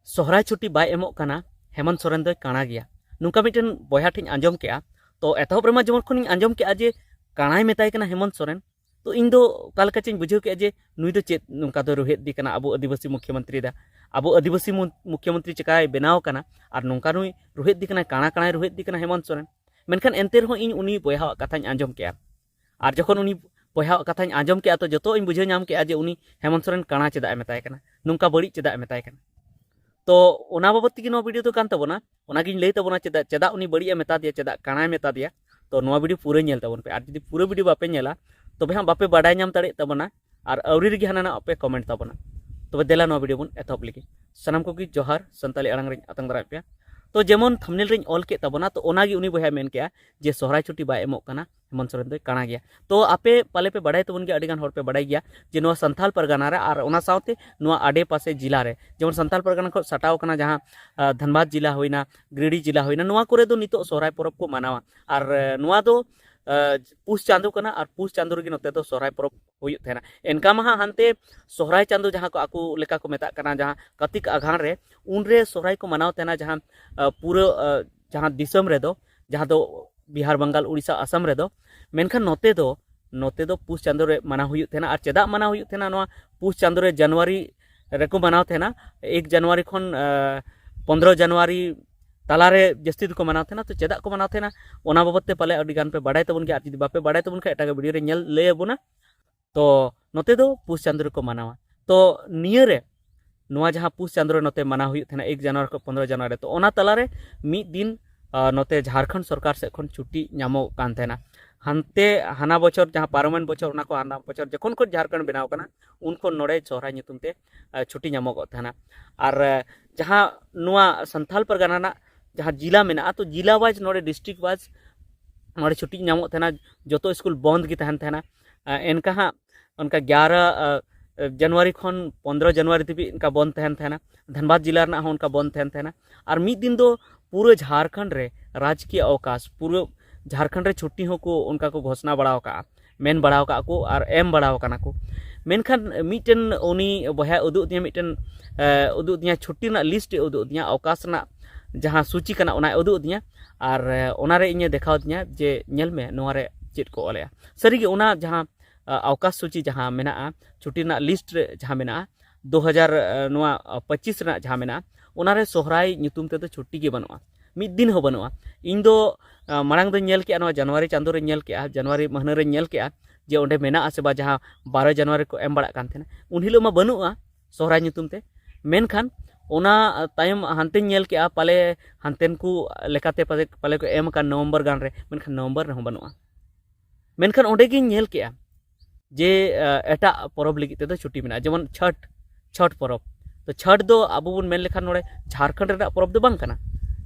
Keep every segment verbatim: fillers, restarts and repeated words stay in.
ᱥᱚᱦᱨᱟᱭ ᱪᱷᱩᱴᱤ ᱵᱟᱭ ᱮᱢᱚᱜ ᱠᱟᱱᱟ, ᱦᱮᱢᱚᱱᱛ ᱥᱚᱨᱮᱱ ᱫᱚᱭ ᱠᱟᱬᱟ ᱜᱮᱭᱟ, ᱱᱚᱝᱠᱟ ᱢᱤᱫᱴᱮᱱ ᱵᱚᱭᱦᱟ ᱴᱷᱮᱱ ᱟᱸᱡᱚᱢ ᱠᱮᱜᱼᱟ᱾ ᱛᱚ ᱮᱛᱚᱦᱚᱵ ᱨᱮᱢᱟ ᱡᱮᱢᱚᱱ ᱠᱷᱚᱱᱤᱧ ᱟᱸᱡᱚᱢ ᱠᱮᱜᱼᱟ ᱡᱮ ᱠᱟᱬᱟᱭ ᱢᱮᱛᱟᱭ ᱠᱟᱱᱟ ᱦᱮᱢᱚᱱᱛ ᱥᱚᱨᱮᱱ, ᱛᱚ ᱤᱧ ᱫᱚ ᱚᱠᱟ ᱞᱮᱠᱟ ᱪᱚᱧ ᱵᱩᱡᱷᱟᱹᱣ ᱠᱮᱜᱼᱟ ᱡᱮ ᱱᱩᱭ ᱫᱚ ᱪᱮᱫ ᱱᱚᱝᱠᱟ ᱫᱚ ᱨᱳᱦᱮᱫ ᱫᱤ ᱠᱟᱱᱟ ᱟᱵᱚ ᱟᱹᱫᱤᱵᱟᱹᱥᱤ ᱢᱩᱠᱷᱭᱚᱢᱚᱱᱛᱨᱤ ᱫᱟ, ᱟᱵᱚ ᱟᱹᱫᱤᱵᱟᱹᱥᱤ ᱢᱩ-, ᱢᱩᱠᱷᱭᱚᱢᱚᱱᱛᱨᱤ ᱪᱮᱠᱟᱭ ᱵᱮᱱᱟᱣ ᱠᱟᱱᱟ ᱟᱨ ᱱᱚᱝᱠᱟ ᱱᱩᱭ ᱨᱳᱦᱮᱫ ᱫᱤ ᱠᱟᱱᱟᱭ, ᱠᱟᱬᱟ ᱠᱟᱬᱟᱭ ᱨᱳᱦᱮᱫ ᱫᱤ ᱠᱟᱱᱟ ᱦᱮᱢᱚᱱᱛ ᱥᱚᱨᱮᱱ᱾ ᱢᱮᱱᱠᱷᱟᱱ ᱮᱱᱛᱮ ᱨᱮᱦᱚᱸ ᱤᱧ ᱩᱱᱤ ᱵᱚᱭᱦᱟᱣᱟᱜ ᱠᱟᱛᱷᱟᱧ ᱟᱸᱡᱚᱢ ᱠᱮᱜᱼᱟ᱾ ᱟᱨ ᱡᱚᱠᱷᱚᱱ ᱩᱱᱤ ᱵᱚᱭᱦᱟᱣᱟᱜ ᱠᱟᱛᱷᱟᱧ ᱟᱸᱡᱚᱢ ᱠᱮᱜᱼᱟ, ᱛᱚ ᱡᱚᱛᱚ ᱤᱧ ᱵᱩᱡᱷᱟᱹᱣ ᱧᱟᱢ ᱠᱮᱜᱼᱟ ᱡᱮ ᱩᱱᱤ ᱦᱮᱢᱚᱱᱛ ᱥᱚᱨᱮᱱ ᱠᱟᱬᱟ ᱪᱮᱫᱟᱜ ᱮ ᱢᱮᱛᱟᱭ ᱠᱟᱱᱟ, ᱱᱚᱝᱠᱟ ᱵᱟᱹᱲᱤᱡ ᱪᱮᱫᱟᱜ ᱮ ᱢᱮᱛᱟᱭ ᱠᱟᱱᱟ᱾ ᱛᱚ ᱚᱱᱟ ᱵᱟᱵᱚᱫ ᱛᱮᱜᱮ ᱱᱚᱣᱟ video ᱫᱚ ᱠᱟᱱ ᱛᱟᱵᱚᱱᱟ, ᱚᱱᱟᱜᱤᱧ ᱞᱟᱹᱭ ᱛᱟᱵᱚᱱᱟ ᱪᱮᱫᱟᱜ, ᱪᱮᱫᱟᱜ ᱩᱱᱤ ᱵᱟᱹᱲᱤᱡ ᱮ ᱢᱮᱛᱟ ᱫᱮᱭᱟ, ᱪᱮᱫᱟᱜ ᱠᱟᱬᱟᱭ ᱢᱮᱛᱟ ᱫᱮᱭᱟ᱾ ᱛᱚ ᱱᱚᱣᱟ video ᱯᱩᱨᱟᱹ ᱧᱮᱞ ᱛᱟᱵᱚᱱ ᱯᱮ, ᱟᱨ ᱡᱩᱫᱤ ᱯᱩᱨᱟᱹ video ᱵᱟᱯᱮ ᱧᱮᱞᱟ, ᱛᱚᱵᱮ ᱦᱟᱸᱜ ᱵᱟᱯᱮ ᱵᱟᱰᱟᱭ ᱧᱟᱢ ᱫᱟᱲᱮᱭᱟᱜ ᱛᱟᱵᱚᱱᱟ, ᱟᱨ ᱟᱹᱣᱨᱤ ᱨᱮᱜᱮ ᱦᱟᱱᱟ ᱱᱟᱜ ᱯᱮ comment ᱛᱟᱵᱚᱱᱟ᱾ ᱛᱚᱵᱮ ᱫᱮᱞᱟ ᱱᱚᱣᱟ video ᱵᱚᱱ ᱮᱛᱚᱦᱚᱵ ᱞᱮᱜᱮ᱾ ᱥᱟᱱᱟᱢ ᱠᱚᱜᱮ ᱡᱚᱦᱟᱨ, ᱥᱟᱱᱛᱟᱲᱤ ᱟᱲᱟᱝ ᱨᱤᱧ ᱟᱛᱟᱝ ᱫᱟᱨᱟᱢ ᱯᱮᱭᱟ᱾ ᱛᱚ ᱡᱮᱢᱚᱱ thumbnail ᱨᱤᱧ ᱚᱞ ᱠᱮᱫ ᱛᱟᱵᱚᱱᱟ, ᱛᱚ ᱚᱱᱟᱜᱮ ᱩᱱᱤ ᱵᱚᱭᱦᱟᱭ ᱢᱮᱱ ᱠᱮᱜᱼᱟ ᱡᱮ ᱥᱚᱦᱨᱟᱭ ᱪᱷᱩᱴᱤ ᱵᱟᱭ ᱮᱢᱚᱜ ᱠᱟᱱᱟ, ᱦᱮᱢᱚᱱᱛ ᱥᱚᱨᱮᱱ ᱫᱚᱭ ᱠᱟᱬᱟ ᱜᱮᱭᱟ᱾ ᱛᱚ ᱟᱯᱮ ᱯᱟᱞᱮ ᱯᱮ ᱵᱟᱰᱟᱭ ᱛᱟᱵᱚᱱ ᱜᱮᱭᱟ, ᱟᱹᱰᱤ ᱜᱟᱱ ᱦᱚᱲ ᱯᱮ ᱵᱟᱰᱟᱭ ᱜᱮᱭᱟ ᱡᱮ ᱱᱚᱣᱟ ᱥᱟᱱᱛᱟᱞ ᱯᱟᱨᱜᱟᱱᱟ ᱨᱮ ᱟᱨ ᱚᱱᱟ ᱥᱟᱶᱛᱮ ᱱᱚᱣᱟ ᱟᱰᱮ ᱯᱟᱥᱮ ᱡᱮᱞᱟ ᱨᱮ, ᱡᱮᱢᱚᱱ ᱥᱟᱱᱛᱟᱞ ᱯᱟᱨᱜᱟᱱᱟ ᱠᱷᱚᱱ ᱥᱟᱴᱟᱣ ᱠᱟᱱᱟ ᱡᱟᱦᱟᱸ, ᱟᱸ, ᱫᱷᱟᱱᱵᱟᱫᱽ ᱡᱮᱞᱟ ᱦᱩᱭᱱᱟ, ᱜᱤᱨᱤᱰᱤ ᱡᱮᱞᱟ ᱦᱩᱭᱱᱟ, ᱱᱚᱣᱟ ᱠᱚᱨᱮ ᱫᱚ ᱱᱤᱛᱚᱜ ᱥᱚᱦᱨᱟᱭ ᱯᱚᱨᱚᱵᱽ ᱠᱚ ᱢᱟᱱᱟᱣᱟ᱾ ᱟᱨ, ᱟᱸ, ᱱᱚᱣᱟ ᱫᱚ, ᱟᱸ, ᱯᱩᱥ ᱪᱟᱸᱫᱳ ᱠᱟᱱᱟ ᱟᱨ ᱯᱩᱥ ᱪᱟᱸᱫᱳ ᱨᱮᱜᱮ ᱱᱚᱛᱮ ᱫᱚ ᱥᱚᱦᱨᱟᱭ ᱯᱚᱨᱚᱵᱽ ᱦᱩᱭᱩᱜ ᱛᱟᱦᱮᱱᱟ᱾ ᱮᱱᱠᱟ ᱢᱟ ᱦᱟᱸᱜ ᱦᱟᱱᱛᱮ ᱥᱚᱦᱨᱟᱭ ᱪᱟᱸᱫᱳ ᱡᱟᱦᱟᱸ ᱠᱚ ᱟᱠᱚ ᱞᱮᱠᱟ ᱠᱚ ᱢᱮᱛᱟᱜ ᱠᱟᱱᱟ, ᱡᱟᱦᱟᱸ ᱠᱟᱹᱛᱤᱠ ᱟᱜᱷᱟᱬ ᱨᱮ, ᱩᱱᱨᱮ ᱥᱚᱦᱨᱟᱭ ᱠᱚ ᱢᱟᱱᱟᱣ ᱛᱟᱦᱮᱱᱟ, ᱡᱟᱦᱟᱸ, ᱟᱸ, ᱯᱩᱨᱟᱹ, ᱟᱸ, ᱡᱟᱦᱟᱸ ᱫᱤᱥᱚᱢ ᱨᱮᱫᱚ, ᱡᱟᱦᱟᱸ ᱫᱚ ᱵᱤᱦᱟᱨ, ᱵᱟᱝᱜᱟᱞ, ᱩᱲᱤᱥᱥᱟ, ᱟᱥᱟᱢ ᱨᱮᱫᱚ᱾ ᱢᱮᱱᱠᱷᱟᱱ ᱱᱚᱛᱮ ᱫᱚ, ᱱᱚᱛᱮ ᱫᱚ ᱯᱩᱥ ᱪᱟᱸᱫᱳ ᱨᱮ ᱢᱟᱱᱟᱣ ᱦᱩᱭᱩᱜ ᱛᱟᱦᱮᱱᱟ᱾ ᱟᱨ ᱪᱮᱫᱟᱜ ᱢᱟᱱᱟᱣ ᱦᱩᱭᱩᱜ ᱛᱟᱦᱮᱱᱟ? ᱱᱚᱣᱟ ᱯᱩᱥ ᱪᱟᱸᱫᱳ ᱨᱮ ᱡᱟᱱᱩᱣᱟᱨᱤ ᱨᱮᱠᱚ ᱢᱟᱱᱟᱣ ᱛᱟᱦᱮᱱᱟ᱾ ᱮᱠ ᱡᱟᱱᱩᱣᱟᱨᱤ ᱠᱷᱚᱱ, ᱟᱸ, ᱯᱚᱱᱫᱽᱨᱚ ᱡᱟᱱᱩᱣᱟᱨᱤ ᱛᱟᱞᱟᱨᱮ ᱡᱟᱹᱥᱛᱤ ᱫᱚᱠᱚ ᱢᱟᱱᱟᱣ ᱛᱟᱦᱮᱱᱟ᱾ ᱛᱚ ᱪᱮᱫᱟᱜ ᱠᱚ ᱢᱟᱱᱟᱣ ᱛᱟᱦᱮᱱᱟ, ᱚᱱᱟ ᱵᱟᱵᱚᱫ ᱛᱮ ᱯᱟᱞᱮ ᱟᱹᱰᱤ ᱜᱟᱱ ᱯᱮ ᱵᱟᱰᱟᱭ ᱛᱟᱵᱚᱱ ᱜᱮᱭᱟ᱾ ᱟᱨ ᱡᱩᱫᱤ ᱵᱟᱯᱮ ᱵᱟᱰᱟᱭ ᱛᱟᱵᱚᱱ ᱠᱷᱟᱱ, ᱮᱴᱟᱜᱟᱜ video ᱨᱮ ᱧᱮᱞ ᱞᱟᱹᱭ ᱟᱵᱚᱱᱟ᱾ ᱛᱚ ᱱᱚᱛᱮ ᱫᱚ ᱯᱩᱥ ᱪᱟᱸᱫᱳ ᱨᱮᱠᱚ ᱢᱟᱱᱟᱣᱟ᱾ ᱛᱚ ᱱᱤᱭᱟᱹ ᱨᱮ, ᱱᱚᱣᱟ ᱡᱟᱦᱟᱸ ᱯᱩᱥ ᱪᱟᱸᱫᱳ ᱨᱮ ᱱᱚᱛᱮ ᱢᱟᱱᱟᱣ ᱦᱩᱭᱩᱜ ᱛᱟᱦᱮᱱᱟ ᱮᱠ ᱡᱟᱱᱩᱣᱟᱨᱤ ᱠᱷᱚᱱ ᱯᱚᱱᱫᱽᱨᱚ ᱡᱟᱱᱩᱣᱟᱨᱤ, ᱛᱚ ᱚᱱᱟ ᱛᱟᱞᱟᱨᱮ ᱢᱤᱫ ᱫᱤᱱ, ᱟᱸ, ᱱᱚᱛᱮ ᱡᱷᱟᱲᱠᱷᱚᱸᱰ ᱥᱚᱨᱠᱟᱨ ᱥᱮᱫ ᱠᱷᱚᱱ ᱪᱷᱩᱴᱤ ᱧᱟᱢᱚᱜ ᱠᱟᱱ ᱛᱟᱦᱮᱱᱟ᱾ ᱦᱟᱱᱛᱮ ᱦᱟᱱᱟ ᱵᱚᱪᱷᱚᱨ, ᱡᱟᱦᱟᱸ ᱯᱟᱨᱚᱢᱮᱱ ᱵᱚᱪᱷᱚᱨ, ᱚᱱᱟ ᱠᱚ ᱦᱟᱱᱟ ᱵᱚᱪᱷᱚᱨ ᱡᱚᱠᱷᱚᱱ ᱠᱷᱚᱱ ᱡᱷᱟᱲᱠᱷᱚᱸᱰ ᱵᱮᱱᱟᱣ ᱠᱟᱱᱟ, ᱩᱱ ᱠᱷᱚᱱ ᱱᱚᱰᱮ ᱥᱚᱦᱨᱟᱭ ᱧᱩᱛᱩᱢ ᱛᱮ, ᱟᱸ, ᱪᱷᱩᱴᱤ ᱧᱟᱢᱚᱜᱚᱜ ᱛᱟᱦᱮᱱᱟ᱾ ᱟᱨ, ᱟᱸ, ᱡᱟᱦᱟᱸ ᱱᱚᱣᱟ ᱥᱟᱱᱛᱷᱟᱞ ᱯᱟᱨᱜᱟᱱᱟ ᱨᱮᱱᱟᱜ ᱡᱟᱦᱟᱸ ᱡᱮᱞᱟ ᱢᱮᱱᱟᱜᱼᱟ, ᱛᱚ ᱡᱮᱞᱟ wise ᱱᱚᱰᱮ district wise ᱱᱚᱰᱮ ᱪᱷᱩᱴᱤ ᱧᱟᱢᱚᱜ ᱛᱟᱦᱮᱱᱟ, ᱡᱚᱛᱚ ᱥᱠᱩᱞ ᱵᱚᱱᱫ ᱜᱮ ᱛᱟᱦᱮᱱ ᱛᱟᱦᱮᱱᱟ᱾ ᱟᱸ, ᱮᱱᱠᱟ ᱦᱟᱸᱜ ᱚᱱᱠᱟ ᱜᱮᱭᱟᱨᱟ, ᱟᱸ, ᱡᱟᱱᱩᱣᱟᱨᱤ ᱠᱷᱚᱱ ᱯᱚᱱᱫᱽᱨᱚ ᱡᱟᱱᱩᱣᱟᱨᱤ ᱫᱷᱟᱹᱵᱤᱡ ᱚᱱᱠᱟ ᱵᱚᱱᱫ ᱛᱟᱦᱮᱱ ᱛᱟᱦᱮᱱᱟ᱾ ᱫᱷᱟᱱᱵᱟᱫᱽ ᱡᱮᱞᱟ ᱨᱮᱱᱟᱜ ᱦᱚᱸ ᱚᱱᱠᱟ ᱵᱚᱱᱫ ᱛᱟᱦᱮᱱ ᱛᱟᱦᱮᱱᱟ᱾ ᱟᱨ ᱢᱤᱫ ᱫᱤᱱ ᱫᱚ ᱯᱩᱨᱟᱹ ᱡᱷᱟᱲᱠᱷᱚᱸᱰ ᱨᱮ ᱨᱟᱡᱽᱠᱤᱭ ᱚᱵᱚᱠᱟᱥ, ᱯᱩᱨᱟᱹ ᱡᱷᱟᱲᱠᱷᱚᱸᱰ ᱨᱮ ᱪᱷᱩᱴᱤ ᱦᱚᱸᱠᱚ ᱚᱱᱠᱟ ᱠᱚ ᱜᱷᱳᱥᱱᱟ ᱵᱟᱲᱟ ᱟᱠᱟᱫᱼᱟ, ᱢᱮᱱ ᱵᱟᱲᱟ ᱟᱠᱟᱫ ᱠᱚ ᱟᱨ ᱮᱢ ᱵᱟᱲᱟ ᱟᱠᱟᱱᱟ ᱠᱚ᱾ ᱢᱮᱱᱠᱷᱟᱱ ᱢᱤᱫᱴᱮᱱ ᱩᱱᱤ ᱵᱚᱭᱦᱟᱭ ᱩᱫᱩᱜ ᱟᱹᱫᱤᱧᱟ, ᱢᱤᱫᱴᱮᱱ ᱮ, ᱩᱫᱩᱜ ᱟᱹᱫᱤᱧᱟ, ᱪᱷᱩᱴᱤ ᱨᱮᱱᱟᱜ ᱞᱤᱥᱴ ᱮ ᱩᱫᱩᱜ ᱟᱹᱫᱤᱧᱟ, ᱚᱣᱠᱟᱥ ᱨᱮᱱᱟᱜ ᱡᱟᱦᱟᱸ ᱥᱩᱪᱤ ᱠᱟᱱᱟ ᱚᱱᱟᱭ ᱩᱫᱩᱜ ᱟᱹᱫᱤᱧᱟ᱾ ᱟᱨ ᱮ, ᱚᱱᱟᱨᱮ ᱤᱧᱮ ᱫᱮᱠᱷᱟᱣ ᱟᱹᱫᱤᱧᱟ ᱡᱮ, "ᱧᱮᱞ ᱢᱮ, ᱱᱚᱣᱟ ᱨᱮ ᱪᱮᱫ ᱠᱚ ᱚᱞᱮᱜᱼᱟ᱾" ᱥᱟᱹᱨᱤᱜᱮ ᱚᱱᱟ ᱡᱟᱦᱟᱸ ᱮ, ᱚᱣᱠᱟᱥ ᱥᱩᱪᱤ ᱡᱟᱦᱟᱸ ᱢᱮᱱᱟᱜᱼᱟ, ᱪᱷᱩᱴᱤ ᱨᱮᱱᱟᱜ ᱞᱤᱥᱴ ᱨᱮ ᱡᱟᱦᱟᱸ ᱢᱮᱱᱟᱜᱼᱟ, ᱫᱩ ᱦᱟᱡᱟᱨ ᱮ, ᱱᱚᱣᱟ ᱮ, ᱯᱚᱸᱪᱤᱥ ᱨᱮᱱᱟᱜ ᱡᱟᱦᱟᱸ ᱢᱮᱱᱟᱜᱼᱟ, ᱚᱱᱟᱨᱮ ᱥᱚᱦᱨᱟᱭ ᱧᱩᱛᱩᱢ ᱛᱮᱫᱚ ᱪᱷᱩᱴᱤ ᱜᱮ ᱵᱟᱹᱱᱩᱜᱼᱟ, ᱢᱤᱫ ᱫᱤᱱ ᱦᱚᱸ ᱵᱟᱹᱱᱩᱜᱼᱟ᱾ ᱤᱧ ᱫᱚ ᱮ, ᱢᱟᱲᱟᱝ ᱫᱚᱧ ᱧᱮᱞ ᱠᱮᱜᱼᱟ, ᱱᱚᱣᱟ ᱡᱟᱱᱩᱣᱟᱨᱤ ᱪᱟᱸᱫᱳ ᱨᱮᱧ ᱧᱮᱞ ᱠᱮᱜᱼᱟ, ᱡᱟᱱᱩᱣᱟᱨᱤ ᱢᱟᱹᱦᱱᱟᱹ ᱨᱮᱧ ᱧᱮᱞ ᱠᱮᱜᱼᱟ ᱡᱮ ᱚᱸᱰᱮ ᱢᱮᱱᱟᱜᱼᱟ ᱥᱮ ᱵᱟᱝ, ᱡᱟᱦᱟᱸ ᱵᱟᱨᱚᱭ ᱡᱟᱱᱩᱣᱟᱨᱤ ᱠᱚ ᱮᱢ ᱵᱟᱲᱟᱜ ᱠᱟᱱ ᱛᱟᱦᱮᱱᱟ, ᱩᱱ ᱦᱤᱞᱳᱜ ᱢᱟ ᱵᱟᱹᱱᱩᱜᱼᱟ ᱥᱚᱦᱨᱟᱭ ᱧᱩᱛᱩᱢ ᱛᱮ᱾ ᱢᱮᱱᱠᱷᱟᱱ ᱚᱱᱟ ᱛᱟᱭᱚᱢ ᱦᱟᱱᱛᱮᱧ ᱧᱮᱞ ᱠᱮᱜᱼᱟ, ᱯᱟᱞᱮ ᱦᱟᱱᱛᱮᱱ ᱠᱚ ᱞᱮᱠᱟᱛᱮ ᱯᱟᱞᱮ, ᱯᱟᱞᱮ ᱠᱚ ᱮᱢ ᱟᱠᱟᱱ ᱱᱚᱵᱷᱮᱢᱵᱚᱨ ᱜᱟᱱ ᱨᱮ, ᱢᱮᱱᱠᱷᱟᱱ ᱱᱚᱵᱷᱮᱢᱵᱚᱨ ᱨᱮᱦᱚᱸ ᱵᱟᱹᱱᱩᱜᱼᱟ᱾ ᱢᱮᱱᱠᱷᱟᱱ ᱚᱸᱰᱮ ᱜᱤᱧ ᱧᱮᱞ ᱠᱮᱜᱼᱟ ᱡᱮ ᱮ, ᱮᱴᱟᱜ ᱯᱚᱨᱚᱵᱽ ᱞᱟᱹᱜᱤᱫ ᱛᱮᱫᱚ ᱪᱷᱩᱴᱤ ᱢᱮᱱᱟᱜᱼᱟ, ᱡᱮᱢᱚᱱ ᱪᱷᱚᱴ, ᱪᱷᱚᱴ ᱯᱚᱨᱚᱵᱽ᱾ ᱛᱚ ᱪᱷᱚᱴ ᱫᱚ ᱟᱵᱚ ᱵᱚᱱ ᱢᱮᱱ ᱞᱮᱠᱷᱟᱱ ᱱᱚᱰᱮ ᱡᱷᱟᱲᱠᱷᱚᱸᱰ ᱨᱮᱱᱟᱜ ᱯᱚᱨᱚᱵᱽ ᱫᱚ ᱵᱟᱝ ᱠᱟᱱᱟ,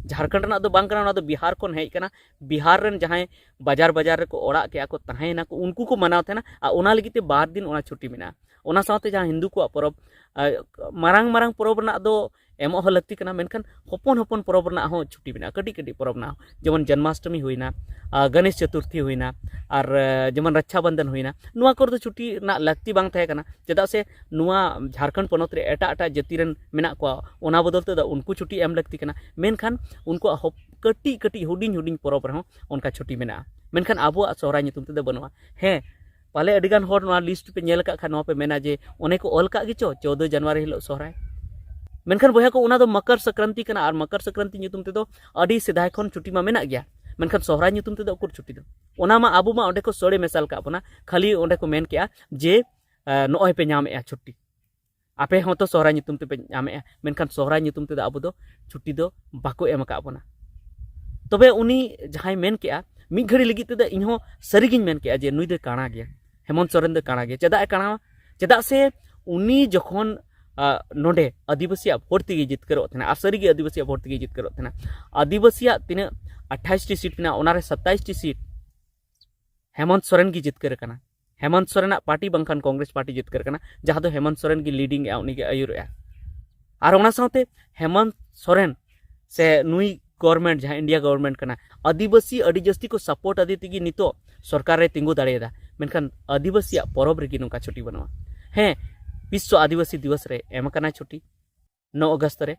ᱡᱷᱟᱲᱠᱷᱚᱸᱰ ᱨᱮᱱᱟᱜ ᱫᱚ ᱵᱟᱝ ᱠᱟᱱᱟ, ᱚᱱᱟ ᱫᱚ ᱵᱤᱦᱟᱨ ᱠᱷᱚᱱ ᱦᱮᱡ ᱠᱟᱱᱟ᱾ ᱵᱤᱦᱟᱨ ᱨᱮᱱ ᱡᱟᱦᱟᱸᱭ ᱵᱟᱡᱟᱨ ᱵᱟᱡᱟᱨ ᱨᱮᱠᱚ ᱚᱲᱟᱜ ᱠᱮᱜᱼᱟ ᱠᱚ, ᱛᱟᱦᱮᱸᱭᱮᱱᱟ ᱠᱚ, ᱩᱱᱠᱩ ᱠᱚ ᱢᱟᱱᱟᱣ ᱛᱟᱦᱮᱱᱟ, ᱟᱨ ᱚᱱᱟ ᱞᱟᱹᱜᱤᱫ ᱛᱮ ᱵᱟᱨ ᱫᱤᱱ ᱚᱱᱟ ᱪᱷᱩᱴᱤ ᱢᱮᱱᱟᱜᱼᱟ᱾ ᱚᱱᱟ ᱥᱟᱶᱛᱮ ᱡᱟᱦᱟᱸ ᱦᱤᱱᱫᱩ ᱠᱚᱣᱟᱜ ᱯᱚᱨᱚᱵᱽ, ᱟᱨ ᱢᱟᱨᱟᱝ ᱢᱟᱨᱟᱝ ᱯᱚᱨᱚᱵᱽ ᱨᱮᱱᱟᱜ ᱫᱚ ᱮᱢᱚᱜ ᱦᱚᱸ ᱞᱟᱹᱠᱛᱤ ᱠᱟᱱᱟ, ᱢᱮᱱᱠᱷᱟᱱ ᱦᱚᱯᱚᱱ ᱦᱚᱯᱚᱱ ᱯᱚᱨᱚᱵᱽ ᱨᱮᱱᱟᱜ ᱦᱚᱸ ᱪᱷᱩᱴᱤ ᱢᱮᱱᱟᱜᱼᱟ, ᱠᱟᱹᱴᱤᱡ ᱠᱟᱹᱴᱤᱡ ᱯᱚᱨᱚᱵᱽ ᱨᱮᱱᱟᱜ ᱦᱚᱸ, ᱡᱮᱢᱚᱱ ᱡᱚᱱᱢᱟᱥᱴᱚᱢᱤ ᱦᱩᱭᱱᱟ, ᱟᱨ ᱜᱚᱱᱮᱥ ᱪᱚᱛᱩᱨᱛᱷᱤ ᱦᱩᱭᱱᱟ, ᱟᱨ ᱮ, ᱡᱮᱢᱚᱱ ᱨᱟᱠᱷᱟ ᱵᱚᱱᱫᱷᱚᱱ ᱦᱩᱭᱱᱟ, ᱱᱚᱣᱟ ᱠᱚᱨᱮ ᱫᱚ ᱪᱷᱩᱴᱤ ᱨᱮᱱᱟᱜ ᱞᱟᱹᱠᱛᱤ ᱵᱟᱝ ᱛᱟᱦᱮᱸ ᱠᱟᱱᱟ᱾ ᱪᱮᱫᱟᱜ ᱥᱮ ᱱᱚᱣᱟ ᱡᱷᱟᱲᱠᱷᱚᱸᱰ ᱯᱚᱱᱚᱛ ᱨᱮ ᱮᱴᱟᱜ ᱮᱴᱟᱜ ᱡᱟᱹᱛᱤ ᱨᱮᱱ ᱢᱮᱱᱟᱜ ᱠᱚᱣᱟ, ᱚᱱᱟ ᱵᱚᱫᱚᱞ ᱛᱮᱫᱚ ᱩᱱᱠᱩ ᱪᱷᱩᱴᱤ ᱮᱢ ᱞᱟᱹᱠᱛᱤ ᱠᱟᱱᱟ᱾ ᱢᱮᱱᱠᱷᱟᱱ ᱩᱱᱠᱩᱣᱟᱜ ᱦᱚᱯ-, ᱠᱟᱹᱴᱤᱡ ᱠᱟᱹᱴᱤᱡ ᱦᱩᱰᱤᱧ ᱦᱩᱰᱤᱧ ᱯᱚᱨᱚᱵᱽ ᱨᱮᱦᱚᱸ ᱚᱱᱠᱟ ᱪᱷᱩᱴᱤ ᱢᱮᱱᱟᱜᱼᱟ, ᱢᱮᱱᱠᱷᱟᱱ ᱟᱵᱚᱣᱟᱜ ᱥᱚᱦᱨᱟᱭ ᱧᱩᱛᱩᱢ ᱛᱮᱫᱚ ᱵᱟᱹᱱᱩᱜᱼᱟ᱾ ᱦᱮᱸ, ᱯᱟᱞᱮ ᱟᱹᱰᱤᱜᱟᱱ ᱦᱚᱲ ᱱᱚᱣᱟ ᱞᱤᱥᱴ ᱯᱮ ᱧᱮᱞ ᱟᱠᱟᱫ ᱠᱷᱟᱱ ᱱᱚᱣᱟ ᱯᱮ ᱢᱮᱱᱟ ᱡᱮ ᱚᱱᱮ ᱠᱚ ᱚᱞ ᱠᱟᱜ ᱜᱮᱪᱚ ᱪᱳᱫᱚ ᱡᱟᱱᱩᱣᱟᱨᱤ ᱦᱤᱞᱳᱜ ᱥᱚᱦᱨᱟᱭ᱾ ᱢᱮᱱᱠᱷᱟᱱ ᱵᱚᱭᱦᱟ ᱠᱚ, ᱚᱱᱟ ᱫᱚ ᱢᱚᱠᱚᱨ ᱥᱚᱝᱠᱨᱟᱱᱛᱤ ᱠᱟᱱᱟ, ᱟᱨ ᱢᱚᱠᱚᱨ ᱥᱚᱝᱠᱨᱟᱱᱛᱤ ᱧᱩᱛᱩᱢ ᱛᱮᱫᱚ ᱟᱹᱰᱤ ᱥᱮᱫᱟᱭ ᱠᱷᱚᱱ ᱪᱷᱩᱴᱤ ᱢᱟ ᱢᱮᱱᱟᱜ ᱜᱮᱭᱟ, ᱢᱮᱱᱠᱷᱟᱱ ᱥᱚᱦᱨᱟᱭ ᱧᱩᱛᱩᱢ ᱛᱮᱫᱚ ᱩᱠᱩᱨ ᱪᱷᱩᱴᱤ ᱫᱚ? ᱚᱱᱟ ᱢᱟ ᱟᱵᱚ ᱢᱟ ᱚᱸᱰᱮ ᱠᱚ ᱥᱚᱲᱮ ᱢᱮᱥᱟᱞ ᱠᱟᱜ ᱵᱚᱱᱟ, ᱠᱷᱟᱹᱞᱤ ᱚᱸᱰᱮ ᱠᱚ ᱢᱮᱱ ᱠᱮᱜᱼᱟ ᱡᱮ, ᱮ, ᱱᱚᱜᱼᱚᱭ ᱯᱮ ᱧᱟᱢᱮᱜᱼᱟ ᱪᱷᱩᱴᱤ, ᱟᱯᱮ ᱦᱚᱸᱛᱚ ᱥᱚᱦᱨᱟᱭ ᱧᱩᱛᱩᱢ ᱛᱮᱯᱮ ᱧᱟᱢᱮᱜᱼᱟ, ᱢᱮᱱᱠᱷᱟᱱ ᱥᱚᱦᱨᱟᱭ ᱧᱩᱛᱩᱢ ᱛᱮᱫᱚ ᱟᱵᱚ ᱫᱚ ᱪᱷᱩᱴᱤ ᱫᱚ ᱵᱟᱠᱚ ᱮᱢ ᱟᱠᱟᱫ ᱵᱚᱱᱟ᱾ ᱛᱚᱵᱮ ᱩᱱᱤ ᱡᱟᱦᱟᱸᱭ ᱢᱮᱱ ᱠᱮᱜᱼᱟ, ᱢᱤᱫ ᱜᱷᱟᱹᱲᱤ ᱞᱟᱹᱜᱤᱫ ᱛᱮᱫᱚ ᱤᱧᱦᱚᱸ ᱥᱟᱹᱨᱤᱜᱤᱧ ᱢᱮᱱ ᱠᱮᱜᱼᱟ ᱡᱮ ᱱᱩᱭ ᱫᱚᱭ ᱠᱟᱬᱟ ᱜᱮᱭᱟ, ᱦᱮᱢᱚᱱᱛ ᱥᱚᱨᱮᱱ ᱫᱚᱭ ᱠᱟᱬᱟ ᱜᱮᱭᱟ᱾ ᱪᱮᱫᱟᱜ ᱮ ᱠᱟᱬᱟᱣᱟ? ᱪᱮᱫᱟᱜ ᱥᱮ ᱩᱱᱤ ᱡᱚᱠᱷᱚᱱ, ᱟ, ᱱᱚᱰᱮ ᱟᱹᱫᱤᱵᱟᱹᱥᱤᱭᱟᱜ ᱵᱷᱳᱴ ᱛᱮᱜᱮ ᱡᱤᱛᱠᱟᱹᱨᱚᱜ ᱛᱟᱦᱮᱱᱟ, ᱟᱨ ᱥᱟᱹᱨᱤᱜᱮ ᱟᱹᱫᱤᱵᱟᱹᱥᱤᱭᱟᱜ ᱵᱷᱳᱴ ᱛᱮᱜᱮ ᱡᱤᱛᱠᱟᱹᱨᱚᱜ ᱛᱟᱦᱮᱱᱟ, ᱟᱹᱫᱤᱵᱟᱹᱥᱤᱭᱟᱜ ᱛᱤᱱᱟᱹᱜ ᱟᱴᱷᱟᱥ ᱴᱤ ᱥᱤᱴ ᱢᱮᱱᱟᱜᱼᱟ, ᱚᱱᱟᱨᱮ ᱥᱟᱛᱟᱭᱤᱥ ᱴᱤ ᱥᱤᱴ ᱦᱮᱢᱚᱱᱛ ᱥᱚᱨᱮᱱ ᱜᱮ ᱡᱤᱛᱠᱟᱹᱨ ᱠᱟᱱᱟ᱾ ᱦᱮᱢᱚᱱᱛ ᱥᱚᱨᱮᱱᱟᱜ ᱯᱟᱨᱴᱤ ᱵᱟᱝᱠᱷᱟᱱ ᱠᱚᱝᱜᱨᱮᱥ ᱯᱟᱨᱴᱤ ᱡᱤᱛᱠᱟᱹᱨ ᱠᱟᱱᱟ, ᱡᱟᱦᱟᱸ ᱫᱚ ᱦᱮᱢᱚᱱᱛ ᱥᱚᱨᱮᱱ ᱜᱮ ᱞᱤᱰᱤᱝ ᱮᱜᱼᱟ, ᱩᱱᱤ ᱜᱮ ᱟᱹᱭᱩᱨᱮᱜᱼᱟ᱾ ᱟᱨ ᱚᱱᱟ ᱥᱟᱶᱛᱮ ᱦᱮᱢᱚᱱᱛ ᱥᱚᱨᱮᱱ ᱥᱮ ᱱᱩᱭ ᱜᱚᱵᱷᱚᱨᱱᱢᱮᱱᱴ, ᱡᱟᱦᱟᱸ ᱤᱱᱰᱤᱭᱟ ᱜᱚᱵᱷᱚᱨᱱᱢᱮᱱᱴ ᱠᱟᱱᱟ, ᱟᱹᱫᱤᱵᱟᱹᱥᱤ ᱟᱹᱰᱤ ᱡᱟᱹᱥᱛᱤ ᱠᱚ ᱥᱟᱯᱳᱨᱴ ᱟᱫᱮ ᱛᱮᱜᱮ ᱱᱤᱛᱚᱜ ᱥᱚᱨᱠᱟᱨ ᱨᱮ ᱛᱤᱸᱜᱩ ᱫᱟᱲᱮᱭᱟᱫᱟ᱾ ᱢᱮᱱᱠᱷᱟᱱ ᱟᱹᱫᱤᱵᱟᱹᱥᱤᱭᱟᱜ ᱯᱚᱨᱚᱵᱽ ᱨᱮᱜᱮ ᱱᱚᱝᱠᱟ ᱪᱷᱩᱴᱤ ᱵᱟᱹᱱᱩᱜᱼᱟ᱾ ᱦᱮᱸ, ᱵᱤᱥᱥᱚ ᱟᱹᱫᱤᱵᱟᱹᱥᱤ ᱫᱤᱵᱚᱥ ᱨᱮ ᱮᱢ ᱟᱠᱟᱱᱟ ᱪᱷᱩᱴᱤ, ᱱᱚ ᱟᱜᱚᱥᱴ ᱨᱮ,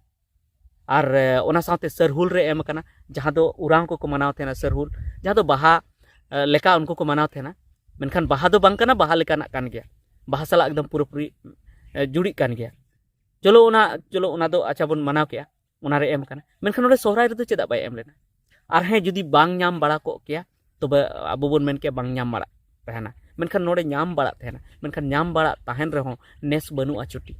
ᱟᱨ ᱚᱱᱟ ᱥᱟᱶᱛᱮ ᱥᱟᱹᱨᱦᱩᱞ ᱨᱮ ᱮᱢ ᱟᱠᱟᱱᱟ, ᱡᱟᱦᱟᱸ ᱫᱚ ᱩᱨᱟᱣ ᱠᱚᱠᱚ ᱢᱟᱱᱟᱣ ᱛᱟᱦᱮᱱᱟ, ᱥᱟᱹᱨᱦᱩᱞ, ᱡᱟᱦᱟᱸ ᱫᱚ ᱵᱟᱦᱟ ᱞᱮᱠᱟ ᱩᱱᱠᱩ ᱠᱚ ᱢᱟᱱᱟᱣ ᱛᱟᱦᱮᱱᱟ᱾ ᱢᱮᱱᱠᱷᱟᱱ ᱵᱟᱦᱟ ᱫᱚ ᱵᱟᱝ ᱠᱟᱱᱟ, ᱵᱟᱦᱟ ᱞᱮᱠᱟᱱᱟᱜ ᱠᱟᱱ ᱜᱮᱭᱟ, ᱵᱟᱦᱟ ᱥᱟᱞᱟᱜ ᱮᱠᱫᱚᱢ ᱯᱩᱨᱟᱹᱯᱩᱨᱤ ᱡᱩᱲᱤᱜ ᱠᱟᱱ ᱜᱮᱭᱟ᱾ ᱪᱚᱞᱚ ᱚᱱᱟ ᱪᱚᱞᱚ ᱚᱱᱟ ᱫᱚ ᱟᱪᱪᱷᱟ ᱵᱚᱱ ᱢᱟᱱᱟᱣ ᱠᱮᱜᱼᱟ, ᱚᱱᱟᱨᱮ ᱮᱢ ᱟᱠᱟᱱᱟ᱾ ᱢᱮᱱᱠᱷᱟᱱ ᱱᱚᱰᱮ ᱥᱚᱦᱨᱟᱭ ᱨᱮᱫᱚ ᱪᱮᱫᱟᱜ ᱵᱟᱭ ᱮᱢ ᱞᱮᱱᱟ? ᱟᱨ ᱦᱮᱸ, ᱡᱩᱫᱤ ᱵᱟᱝ ᱧᱟᱢ ᱵᱟᱲᱟ ᱠᱚᱜ ᱠᱮᱭᱟ, ᱛᱚᱵᱮ ᱟᱵᱚ ᱵᱚᱱ ᱢᱮᱱ ᱠᱮᱭᱟ ᱵᱟᱝ ᱧᱟᱢ ᱵᱟᱲᱟᱜ ᱛᱟᱦᱮᱱᱟ᱾ ᱢᱮᱱᱠᱷᱟᱱ ᱱᱚᱰᱮ ᱧᱟᱢ ᱵᱟᱲᱟᱜ ᱛᱟᱦᱮᱱᱟ᱾ ᱢᱮᱱᱠᱷᱟᱱ ᱧᱟᱢ ᱵᱟᱲᱟᱜ ᱛᱟᱦᱮᱱ ᱨᱮᱦᱚᱸ ᱱᱮᱥ ᱵᱟᱹᱱᱩᱜᱼᱟ ᱪᱷᱩᱴᱤ᱾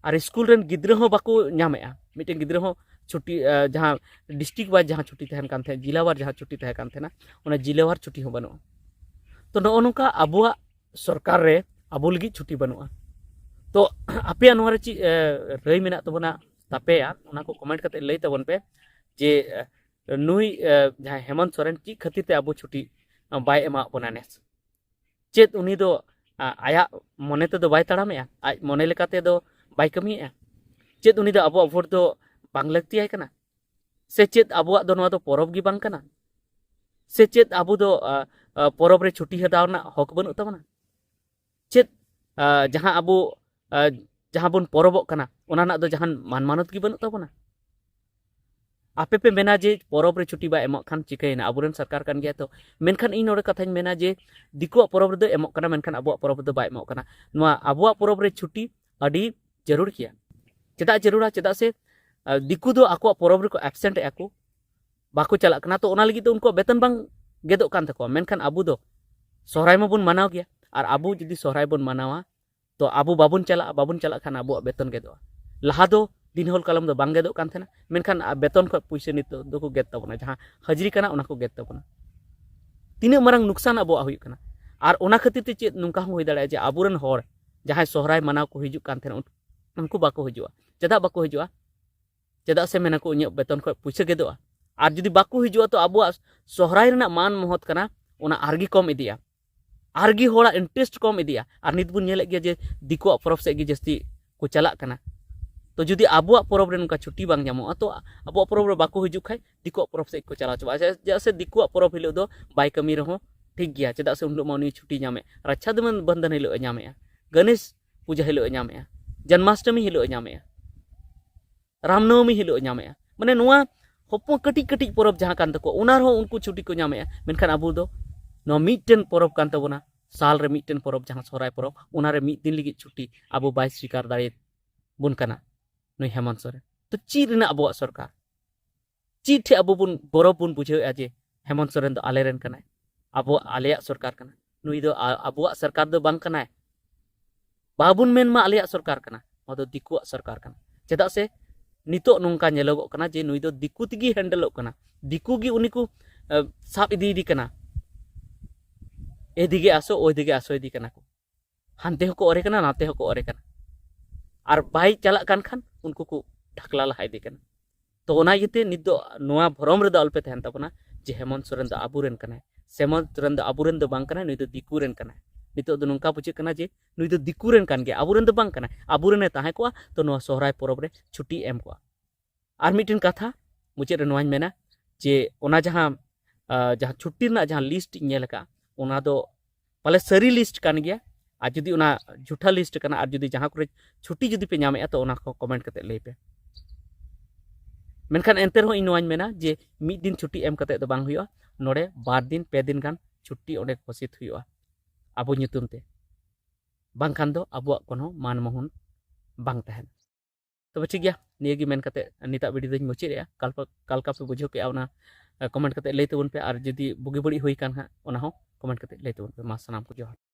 ᱟᱨ ᱥᱠᱩᱞ ᱨᱮᱱ ᱜᱤᱫᱽᱨᱟᱹ ᱦᱚᱸ ᱵᱟᱠᱚ ᱧᱟᱢᱮᱜᱼᱟ, ᱢᱤᱫᱴᱮᱱ ᱜᱤᱫᱽᱨᱟᱹ ᱦᱚᱸ ᱪᱷᱩᱴᱤ, ᱡᱟᱦᱟᱸ ᱰᱤᱥᱴᱨᱤᱠᱴ ᱣᱟᱭᱤᱡ ᱡᱟᱦᱟᱸ ᱪᱷᱩᱴᱤ ᱛᱟᱦᱮᱱ ᱠᱟᱱ ᱛᱟᱦᱮᱸᱫ, ᱡᱮᱞᱟ ᱣᱟᱨ ᱡᱟᱦᱟᱸ ᱪᱷᱩᱴᱤ ᱛᱟᱦᱮᱸ ᱠᱟᱱ ᱛᱟᱦᱮᱱᱟ, ᱚᱱᱟ ᱡᱮᱞᱟ ᱣᱟᱨ ᱪᱷᱩᱴᱤ ᱦᱚᱸ ᱵᱟᱹᱱᱩᱜᱼᱟ᱾ ᱛᱚ ᱱᱚᱜᱼᱚ ᱱᱚᱝᱠᱟ ᱟᱵᱚᱣᱟᱜ ᱥᱚᱨᱠᱟᱨ ᱨᱮ ᱟᱵᱚ ᱞᱟᱹᱜᱤᱫ ᱪᱷᱩᱴᱤ ᱵᱟᱹᱱᱩᱜᱼᱟ᱾ ᱛᱚ ᱟᱯᱮᱭᱟᱜ ᱱᱚᱣᱟ ᱨᱮ ᱪᱮᱫ ᱨᱟᱹᱭ ᱢᱮᱱᱟᱜ ᱛᱟᱵᱚᱱᱟ ᱛᱟᱯᱮᱭᱟ, ᱚᱱᱟ ᱠᱚ ᱠᱚᱢᱮᱱᱴ ᱠᱟᱛᱮ ᱞᱟᱹᱭ ᱛᱟᱵᱚᱱ ᱯᱮ ᱡᱮ ᱱᱩᱭ ᱡᱟᱦᱟᱸᱭ ᱦᱮᱢᱚᱱᱛ ᱥᱚᱨᱮᱱ ᱪᱮᱫ ᱠᱷᱟᱹᱛᱤᱨ ᱛᱮ ᱟᱵᱚ ᱪᱷᱩᱴᱤ ᱵᱟᱭ ᱮᱢᱟᱜ ᱵᱚᱱᱟ ᱱᱮᱥ? ᱪᱮᱫ ᱩᱱᱤ ᱫᱚ ᱟᱭᱟᱜ ᱢᱚᱱᱮ ᱛᱮᱫᱚ ᱵᱟᱭ ᱛᱟᱲᱟᱢᱮᱜᱼᱟ? ᱟᱡ ᱢᱚᱱᱮ ᱞᱮᱠᱟ ᱛᱮᱫᱚ ᱵᱟᱭ ᱠᱟᱹᱢᱤᱭᱮᱜᱼᱟ? ᱪᱮᱫ ᱩᱱᱤ ᱫᱚ ᱟᱵᱚᱣᱟᱜ ᱵᱷᱳᱴ ᱫᱚ ᱵᱟᱝ ᱞᱟᱹᱠᱛᱤᱭᱟᱭ ᱠᱟᱱᱟ? ᱥᱮ ᱪᱮᱫ ᱟᱵᱚᱣᱟᱜ ᱫᱚ ᱱᱚᱣᱟ ᱫᱚ ᱯᱚᱨᱚᱵᱽ ᱜᱮ ᱵᱟᱝ ᱠᱟᱱᱟ? ᱥᱮ ᱪᱮᱫ ᱟᱵᱚ ᱫᱚ ᱯᱚᱨᱚᱵᱽ ᱨᱮ ᱪᱷᱩᱴᱤ ᱦᱟᱛᱟᱣ ᱨᱮᱱᱟᱜ ᱦᱚᱠ ᱵᱟᱹᱱᱩᱜ ᱛᱟᱵᱚᱱᱟ? ᱪᱮᱫ ᱡᱟᱦᱟᱸ ᱟᱵᱚ ᱡᱟᱦᱟᱸ ᱵᱚᱱ ᱯᱚᱨᱚᱵᱚᱜ ᱠᱟᱱᱟ, ᱚᱱᱟ ᱨᱮᱱᱟᱜ ᱫᱚ ᱡᱟᱦᱟᱱ ᱢᱟᱱ ᱢᱟᱱᱚᱛ ᱜᱮ ᱵᱟᱹᱱᱩᱜ ᱛᱟᱵᱚᱱᱟ? ᱟᱯᱮ ᱯᱮ ᱢᱮᱱᱟ ᱡᱮ ᱯᱚᱨᱚᱵᱽ ᱨᱮ ᱪᱷᱩᱴᱤ ᱵᱟᱭ ᱮᱢᱚᱜ ᱠᱷᱟᱱ ᱪᱤᱠᱟᱹᱭᱮᱱᱟ, ᱟᱵᱚᱨᱮᱱ ᱥᱚᱨᱠᱟᱨ ᱠᱟᱱ ᱜᱮᱭᱟ ᱛᱚ᱾ ᱢᱮᱱᱠᱷᱟᱱ ᱤᱧ ᱱᱚᱰᱮ ᱠᱟᱛᱷᱟᱧ ᱢᱮᱱᱟ ᱡᱮ ᱫᱤᱠᱩᱣᱟᱜ ᱯᱚᱨᱚᱵᱽ ᱨᱮᱫᱚ ᱮᱢᱚᱜ ᱠᱟᱱᱟ, ᱢᱮᱱᱠᱷᱟᱱ ᱟᱵᱚᱣᱟᱜ ᱯᱚᱨᱚᱵᱽ ᱨᱮᱫᱚ ᱵᱟᱭ ᱮᱢᱚᱜ ᱠᱟᱱᱟ᱾ ᱱᱚᱣᱟ ᱟᱵᱚᱣᱟᱜ ᱯᱚᱨᱚᱵᱽ ᱨᱮ ᱪᱷᱩᱴᱤ ᱟᱹᱰᱤ ᱡᱟᱹᱨᱩᱲ ᱜᱮᱭᱟ᱾ ᱪᱮᱫᱟᱜ ᱡᱟᱹᱨᱩᱲᱟ? ᱪᱮᱫᱟᱜ ᱥᱮ ᱫᱤᱠᱩ ᱫᱚ ᱟᱠᱚᱣᱟᱜ ᱯᱚᱨᱚᱵᱽ ᱨᱮᱠᱚ ᱮᱵᱥᱮᱱᱴ ᱮᱫᱼᱟ ᱠᱚ, ᱵᱟᱠᱚ ᱪᱟᱞᱟᱜ ᱠᱟᱱᱟ, ᱛᱚ ᱚᱱᱟ ᱞᱟᱹᱜᱤᱫ ᱫᱚ ᱩᱱᱠᱩᱣᱟᱜ ᱵᱮᱛᱚᱱ ᱵᱟᱝ ᱜᱮᱫᱚᱜ ᱠᱟᱱ ᱛᱟᱠᱚᱣᱟ᱾ ᱢᱮᱱᱠᱷᱟᱱ ᱟᱵᱚ ᱫᱚ ᱥᱚᱦᱨᱟᱭ ᱢᱟᱵᱚᱱ ᱢᱟᱱᱟᱣ ᱜᱮᱭᱟ, ᱟᱨ ᱟᱵᱚ ᱡᱩᱫᱤ ᱥᱚᱦᱨᱟᱭ ᱵᱚᱱ ᱢᱟᱱᱟᱣᱟ, ᱛᱚ ᱟᱵᱚ ᱵᱟᱵᱚᱱ ᱪᱟᱞᱟᱜᱼᱟ, ᱵᱟᱵᱚᱱ ᱪᱟᱞᱟᱜ ᱠᱷᱟᱱ ᱟᱵᱚᱣᱟᱜ ᱵᱮᱛᱚᱱ ᱜᱮᱫᱚᱜᱼᱟ᱾ ᱞᱟᱦᱟ ᱫᱚ ᱫᱤᱱ ᱦᱚᱞ ᱠᱟᱞᱚᱢ ᱫᱚ ᱵᱟᱝ ᱜᱮᱫᱚᱜ ᱠᱟᱱ ᱛᱟᱦᱮᱱᱟ, ᱢᱮᱱᱠᱷᱟᱱ ᱵᱮᱛᱚᱱ ᱠᱷᱚᱱ ᱯᱩᱭᱥᱟᱹ ᱱᱤᱛᱚᱜ ᱫᱚᱠᱚ ᱜᱮᱫ ᱛᱟᱵᱚᱱᱟ, ᱡᱟᱦᱟᱸ ᱦᱟᱹᱡᱨᱤ ᱠᱟᱱᱟ ᱚᱱᱟ ᱠᱚ ᱜᱮᱫ ᱛᱟᱵᱚᱱᱟ᱾ ᱛᱤᱱᱟᱹᱜ ᱢᱟᱨᱟᱝ ᱱᱩᱠᱥᱟᱱ ᱟᱵᱚᱣᱟᱜ ᱦᱩᱭᱩᱜ ᱠᱟᱱᱟ᱾ ᱟᱨ ᱚᱱᱟ ᱠᱷᱟᱹᱛᱤᱨ ᱛᱮ ᱪᱮᱫ ᱱᱚᱝᱠᱟ ᱦᱚᱸ ᱦᱩᱭ ᱫᱟᱲᱮᱭᱟᱜᱼᱟ ᱡᱮ ᱟᱵᱚᱨᱮᱱ ᱦᱚᱲ ᱡᱟᱦᱟᱸᱭ ᱥᱚᱦᱨᱟᱭ ᱢᱟᱱᱟᱣ ᱠᱚ ᱦᱤᱡᱩᱜ ᱠᱟᱱ ᱛᱟᱦᱮᱱᱟ, ᱩᱱᱠᱩ ᱵᱟᱠᱚ ᱦᱤᱡᱩᱜᱼᱟ᱾ ᱪᱮᱫᱟᱜ ᱵᱟᱠᱚ ᱦᱤᱡᱩᱜᱼᱟ? ᱪᱮᱫᱟᱜ ᱥᱮ ᱢᱮᱱᱟᱠᱚ ᱤᱧᱟᱹᱜ ᱵᱮᱛᱚᱱ ᱠᱷᱚᱱ ᱯᱩᱭᱥᱟᱹ ᱜᱮᱫᱚᱜᱼᱟ᱾ ᱟᱨ ᱡᱩᱫᱤ ᱵᱟᱠᱚ ᱦᱤᱡᱩᱜᱼᱟ ᱛᱚ ᱟᱵᱚᱣᱟᱜ ᱥᱚᱦᱨᱟᱭ ᱨᱮᱱᱟᱜ ᱢᱟᱱ ᱢᱚᱦᱚᱛ ᱠᱟᱱᱟ, ᱚᱱᱟ ᱟᱨᱜᱮ ᱠᱚᱢ ᱤᱫᱤᱜᱼᱟ᱾ ᱟᱨᱜᱮ ᱦᱚᱲᱟᱜ ᱤᱱᱴᱟᱨᱮᱥᱴ ᱠᱚᱢ ᱤᱫᱤᱜᱼᱟ᱾ ᱟᱨ ᱱᱤᱛ ᱵᱚᱱ ᱧᱮᱞᱮᱫ ᱜᱮᱭᱟ ᱡᱮ ᱫᱤᱠᱩᱣᱟᱜ ᱯᱚᱨᱚᱵᱽ ᱥᱮᱫ ᱜᱮ ᱡᱟᱹᱥᱛᱤ ᱠᱚ ᱪᱟᱞᱟᱜ ᱠᱟᱱᱟ᱾ ᱛᱚ ᱡᱩᱫᱤ ᱟᱵᱚᱣᱟᱜ ᱯᱚᱨᱚᱵᱽ ᱨᱮ ᱱᱚᱝᱠᱟ ᱪᱷᱩᱴᱤ ᱵᱟᱝ ᱧᱟᱢᱚᱜᱼᱟ, ᱛᱚ ᱟᱵᱚᱣᱟᱜ ᱯᱚᱨᱚᱵᱽ ᱨᱮ ᱵᱟᱠᱚ ᱦᱤᱡᱩᱜ ᱠᱷᱟᱡ ᱫᱤᱠᱩᱣᱟᱜ ᱯᱚᱨᱚᱵᱽ ᱥᱮᱫ ᱠᱚ ᱪᱟᱞᱟᱣ ᱪᱟᱵᱟᱜᱼᱟ᱾ ᱪᱮᱫᱟᱜ ᱥᱮ ᱫᱤᱠᱩᱣᱟᱜ ᱯᱚᱨᱚᱵᱽ ᱦᱤᱞᱳᱜ ᱫᱚ ᱵᱟᱭ ᱠᱟᱹᱢᱤ ᱨᱮᱦᱚᱸ ᱴᱷᱤᱠ ᱜᱮᱭᱟ, ᱪᱮᱫᱟᱜ ᱥᱮ ᱩᱱ ᱦᱤᱞᱳᱜ ᱢᱟ ᱩᱱᱤ ᱪᱷᱩᱴᱤ ᱧᱟᱢᱮᱫ, ᱨᱟᱠᱷᱟ ᱵᱚᱱᱫᱷᱚᱱ ᱦᱤᱞᱳᱜ ᱮ ᱧᱟᱢᱮᱫᱼᱟ, ᱜᱚᱱᱮᱥ ᱯᱩᱡᱟᱹ ᱦᱤᱞᱳᱜ ᱮ ᱧᱟᱢᱮᱫᱼᱟ, ᱡᱚᱱᱢᱟᱥᱴᱚᱢᱤ ᱦᱤᱞᱳᱜ ᱮ ᱧᱟᱢᱮᱫᱼᱟ, ᱨᱟᱢᱱᱚᱵᱚᱢᱤ ᱦᱤᱞᱳᱜ ᱮ ᱧᱟᱢᱮᱫᱼᱟ᱾ ᱢᱟᱱᱮ ᱱᱚᱣᱟ ᱦᱚᱯᱚᱱ ᱠᱟᱹᱴᱤᱡ ᱠᱟᱹᱴᱤᱡ ᱯᱚᱨᱚᱵᱽ ᱡᱟᱦᱟᱸ ᱠᱟᱱ ᱛᱟᱠᱚᱣᱟ, ᱚᱱᱟ ᱨᱮᱦᱚᱸ ᱩᱱᱠᱩ ᱪᱷᱩᱴᱤ ᱠᱚ ᱧᱟᱢᱮᱫᱼᱟ᱾ ᱢᱮᱱᱠᱷᱟᱱ ᱟᱵᱚ ᱫᱚ ᱱᱚᱣᱟ ᱢᱤᱫᱴᱮᱱ ᱯᱚᱨᱚᱵᱽ ᱠᱟᱱ ᱛᱟᱵᱚᱱᱟ, ᱥᱟᱞ ᱨᱮ ᱢᱤᱫᱴᱮᱱ ᱯᱚᱨᱚᱵᱽ, ᱡᱟᱦᱟᱸ ᱥᱚᱦᱨᱟᱭ ᱯᱚᱨᱚᱵᱽ, ᱚᱱᱟ ᱨᱮ ᱢᱤᱫ ᱫᱤᱱ ᱞᱟᱹᱜᱤᱫ ᱪᱷᱩᱴᱤ ᱟᱵᱚ ᱵᱟᱭ ᱥᱤᱠᱟᱨ ᱫᱟᱲᱮᱭᱟᱵᱚᱱ ᱠᱟᱱᱟ ᱱᱩᱭ ᱦᱮᱢᱚᱱᱛ ᱥᱚᱨᱮᱱ᱾ ᱛᱚ ᱪᱮᱫ ᱨᱮᱱᱟᱜ ᱟᱵᱚᱣᱟᱜ ᱥᱚᱨᱠᱟᱨ? ᱪᱮᱫ ᱴᱷᱮᱡ ᱟᱵᱚ ᱵᱚᱱ ᱜᱚᱨᱚᱵᱽ ᱵᱚᱱ ᱵᱩᱡᱷᱟᱹᱣᱮᱫᱼᱟ ᱡᱮ ᱦᱮᱢᱚᱱᱛ ᱥᱚᱨᱮᱱ ᱫᱚ ᱟᱞᱮ ᱨᱮᱱ ᱠᱟᱱᱟᱭ, ᱟᱵᱚ, ᱟᱞᱮᱭᱟᱜ ᱥᱚᱨᱠᱟᱨ ᱠᱟᱱᱟ? ᱱᱩᱭ ᱫᱚ ᱟ-, ᱟᱵᱚᱣᱟᱜ ᱥᱚᱨᱠᱟᱨ ᱫᱚ ᱵᱟᱝ ᱠᱟᱱᱟᱭ᱾ ᱵᱟᱵᱚᱱ ᱢᱮᱱ ᱢᱟ ᱟᱞᱮᱭᱟᱜ ᱥᱚᱨᱠᱟᱨ ᱠᱟᱱᱟ, ᱱᱚᱣᱟ ᱫᱚ ᱫᱤᱠᱩᱣᱟᱜ ᱥᱚᱨᱠᱟᱨ ᱠᱟᱱᱟ᱾ ᱪᱮᱫᱟᱜ ᱥᱮ ᱱᱤᱛᱚᱜ ᱱᱚᱝᱠᱟ ᱧᱮᱞᱚᱜᱚᱜ ᱠᱟᱱᱟ ᱡᱮ ᱱᱩᱭ ᱫᱚ ᱫᱤᱠᱩ ᱛᱮᱜᱮ ᱦᱮᱱᱰᱮᱞᱚᱜ ᱠᱟᱱᱟ, ᱫᱤᱠᱩ ᱜᱮ ᱩᱱᱤ ᱠᱚ, ᱮ, ᱥᱟᱵ ᱤᱫᱤᱭᱮᱫᱮ ᱠᱟᱱᱟ᱾ ᱮᱫᱤᱜᱮ ᱟᱥᱚ, ᱳᱭᱫᱤᱜᱮ ᱟᱥᱚᱭᱮᱫᱮ ᱠᱟᱱᱟ ᱠᱚ, ᱦᱟᱱᱛᱮ ᱦᱚᱸᱠᱚ ᱚᱨᱮ ᱠᱟᱱᱟ, ᱱᱟᱛᱮ ᱦᱚᱸᱠᱚ ᱚᱨᱮ ᱠᱟᱱᱟ᱾ ᱟᱨ ᱵᱟᱭ ᱪᱟᱞᱟᱜ ᱠᱟᱱ ᱠᱷᱟᱱ ᱩᱱᱠᱩ ᱠᱚ ᱰᱷᱟᱠᱞᱟ ᱞᱟᱦᱟ ᱤᱫᱤ ᱠᱟᱱᱟ᱾ ᱛᱚ ᱚᱱᱟ ᱤᱭᱟᱹᱛᱮ ᱱᱤᱛ ᱫᱚ ᱱᱚᱣᱟ ᱵᱷᱚᱨᱚᱢ ᱨᱮᱫᱚ ᱟᱞᱚᱯᱮ ᱛᱟᱦᱮᱱ ᱛᱟᱵᱚᱱᱟ ᱡᱮ ᱦᱮᱢᱚᱱᱛ ᱥᱚᱨᱮᱱ ᱫᱚ ᱟᱵᱚᱨᱮᱱ ᱠᱟᱱᱟᱭ, ᱦᱮᱢᱚᱱᱛ ᱥᱚᱨᱮᱱ ᱫᱚ ᱟᱵᱚᱨᱮᱱ ᱫᱚ ᱵᱟᱝ ᱠᱟᱱᱟᱭ, ᱱᱩᱭ ᱫᱚ ᱫᱤᱠᱩ ᱨᱮᱱ ᱠᱟᱱᱟᱭ᱾ ᱱᱤᱛᱚᱜ ᱫᱚ ᱱᱚᱝᱠᱟ ᱵᱩᱡᱷᱟᱹᱜ ᱠᱟᱱᱟ ᱡᱮ ᱱᱩᱭ ᱫᱚ ᱫᱤᱠᱩ ᱨᱮᱱ ᱠᱟᱱ ᱜᱮᱭᱟ, ᱟᱵᱚᱨᱮᱱ ᱫᱚ ᱵᱟᱝ ᱠᱟᱱᱟᱭ᱾ ᱟᱵᱚᱨᱮᱱᱮ ᱛᱟᱦᱮᱸ ᱠᱚᱜᱼᱟ ᱛᱚ ᱱᱚᱣᱟ ᱥᱚᱦᱨᱟᱭ ᱯᱚᱨᱚᱵᱽ ᱨᱮ ᱪᱷᱩᱴᱤ ᱮᱢ ᱠᱚᱜᱼᱟ᱾ ᱟᱨ ᱢᱤᱫᱴᱮᱱ ᱠᱟᱛᱷᱟ ᱢᱩᱪᱟᱹᱫ ᱨᱮ ᱱᱚᱣᱟᱧ ᱢᱮᱱᱟ ᱡᱮ ᱚᱱᱟ ᱡᱟᱦᱟᱸ, ᱟ, ᱡᱟᱦᱟᱸ ᱪᱷᱩᱴᱤ ᱨᱮᱱᱟᱜ ᱡᱟᱦᱟᱸ ᱞᱤᱥᱴ ᱤᱧ ᱧᱮᱞ ᱟᱠᱟᱫᱼᱟ, ᱚᱱᱟ ᱫᱚ ᱯᱟᱞᱮ ᱥᱟᱹᱨᱤ ᱞᱤᱥᱴ ᱠᱟᱱ ᱜᱮᱭᱟ᱾ ᱟᱨ ᱡᱩᱫᱤ ᱚᱱᱟ ᱡᱷᱩᱴᱟ ᱞᱤᱥᱴ ᱠᱟᱱᱟ, ᱟᱨ ᱡᱩᱫᱤ ᱡᱟᱦᱟᱸ ᱠᱚᱨᱮ ᱪᱷᱩᱴᱤ ᱡᱩᱫᱤ ᱯᱮ ᱧᱟᱢᱮᱫᱼᱟ, ᱛᱚ ᱚᱱᱟ ᱠᱚ ᱠᱚᱢᱮᱱᱴ ᱠᱟᱛᱮ ᱞᱟᱹᱭ ᱯᱮ᱾ ᱢᱮᱱᱠᱷᱟᱱ ᱮᱱᱛᱮ ᱨᱮᱦᱚᱸ ᱤᱧ ᱱᱚᱣᱟᱧ ᱢᱮᱱᱟ ᱡᱮ ᱢᱤᱫ ᱫᱤᱱ ᱪᱷᱩᱴᱤ ᱮᱢ ᱠᱟᱛᱮ ᱫᱚ ᱵᱟᱝ ᱦᱩᱭᱩᱜᱼᱟ, ᱱᱚᱰᱮ ᱵᱟᱨ ᱫᱤᱱ ᱯᱮ ᱫᱤᱱ ᱜᱟᱱ ᱪᱷᱩᱴᱤ ᱚᱸᱰᱮ ᱜᱷᱳᱥᱤᱛ ᱦᱩᱭᱩᱜᱼᱟ ᱟᱵᱚ ᱧᱩᱛᱩᱢ ᱛᱮ, ᱵᱟᱝᱠᱷᱟᱱ ᱫᱚ ᱟᱵᱚᱣᱟᱜ ᱠᱳᱱᱳ ᱢᱟᱱ ᱢᱚᱦᱚᱱ ᱵᱟᱝ ᱛᱟᱦᱮᱱᱟ᱾ ᱛᱚᱵᱮ ᱴᱷᱤᱠ ᱜᱮᱭᱟ, ᱱᱤᱭᱟᱹ ᱜᱮ ᱢᱮᱱ ᱠᱟᱛᱮ ᱱᱤᱛᱟᱜ ᱵᱷᱤᱰᱤᱭᱳ ᱫᱚᱧ ᱢᱩᱪᱟᱹᱫ ᱮᱜᱼᱟ᱾ ᱠᱟᱞᱯᱟ-, ᱠᱟᱞᱠᱟ ᱯᱮ ᱵᱩᱡᱷᱟᱹᱣ ᱠᱮᱜᱼᱟ, ᱚᱱᱟ, ᱮ, ᱠᱚᱢᱮᱱᱴ ᱠᱟᱛᱮ ᱞᱟᱹᱭ ᱛᱟᱵᱚᱱ ᱯᱮ, ᱟᱨ ᱡᱩᱫᱤ ᱵᱩᱜᱤ ᱵᱟᱹᱲᱤᱡ ᱦᱩᱭ ᱠᱟᱱ ᱦᱟᱸᱜ, ᱚᱱᱟ ᱦᱚᱸ ᱠᱚᱢᱮᱱᱴ ᱠᱟᱛᱮ ᱞᱟᱹᱭ ᱛᱟᱵᱚᱱ ᱯᱮ᱾ ᱢᱟ ᱥᱟᱱᱟᱢ ᱠᱚ ᱡᱚᱦᱟᱨ᱾